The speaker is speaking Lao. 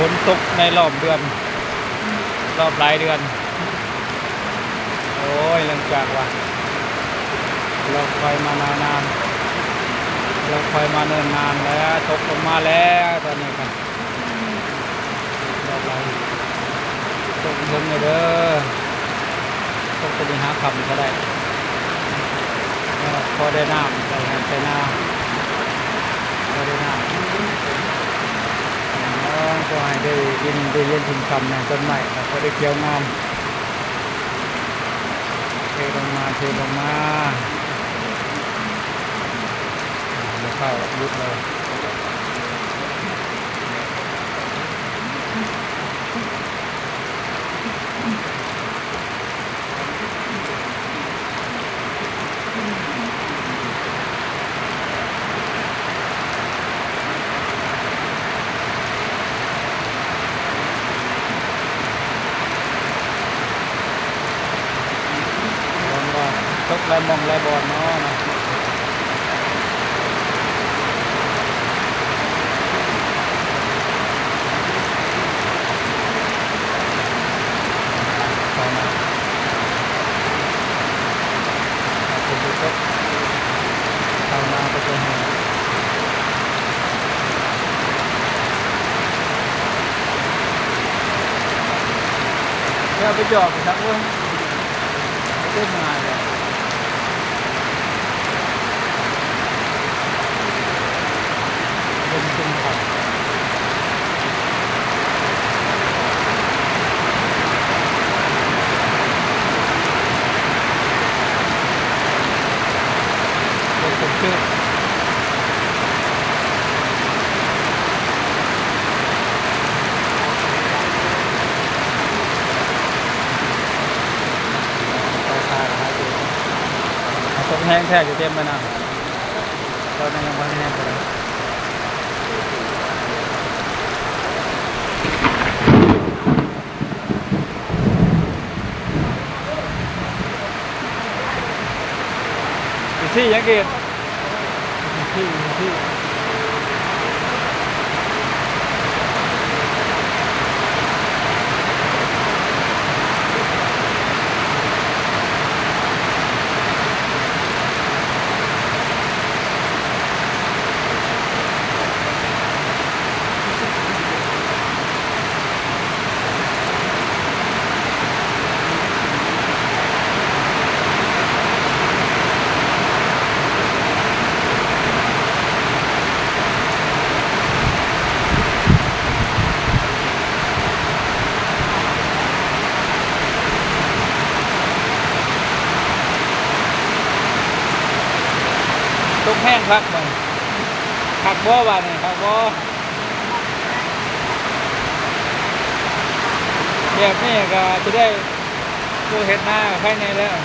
ຝົນຕົກໃນລອບເດືອນ ລອບຫຼາຍເດືອນ. ໂອ້ຍ ຫຼັງຈາກວ່າລໍຄອຍມານານນານ ລໍຄອຍມາເນີນນານແລ້ວ ຕົກລົງມາແລ້ວ ຕອນນີ້ກໍ ດອກໄຫຼ ຕົກເຖິງແລ້ວເດີ ຕົກແຕ່ນີ້ຫາຄ່ຳກໍໄດ້ ພໍໄດ້ນ້ຳ ໄດ້ໄຮ່ໄດ້ນາ ພໍໄດ້ນ້ຳ ຂໍໃຫ້ໄດ້ດິນໄດ້ເຢັນເປັນຄ່ຳ ໃນຕົ້ນໄມ້ກໍພໍໄດ້ຂຽວງາມ ເທລົງມາ ເທລົງມາ ບໍ່ເຂົ້າ ຢຸດເລີຍ. ຫວັງວ່າຕົກຫຼາຍໝ່ອງຫຼາຍບ່ອນເນາະ ເນາະ. ແລ້ວໄປຈອດໄປຊັກເບິ່ງ ເຕັມງ່າຍເລີຍ. ເປັນເປັນໄຂ່ ເປັນເປັນເຊືອກ ຕົກແຮງແທ້ຢູ່ເຕັມແມ່ນ້ຳ ຕອນນັ້ນຍັງບໍ່ແຮງປານໃດ. ຊິຊີ້ຫຍັງອີກ? ຊິຊີ້ ຊິຊີ້. ຕົກແຮງຄັກບັດນີ້ ຄັກບໍ່ບາດນີ້ ຄັກບໍ່? ແບບນີ້ກໍຊິໄດ້ ໂອ້ ເຮັດນາໄຄແນ່ແລ້ວ.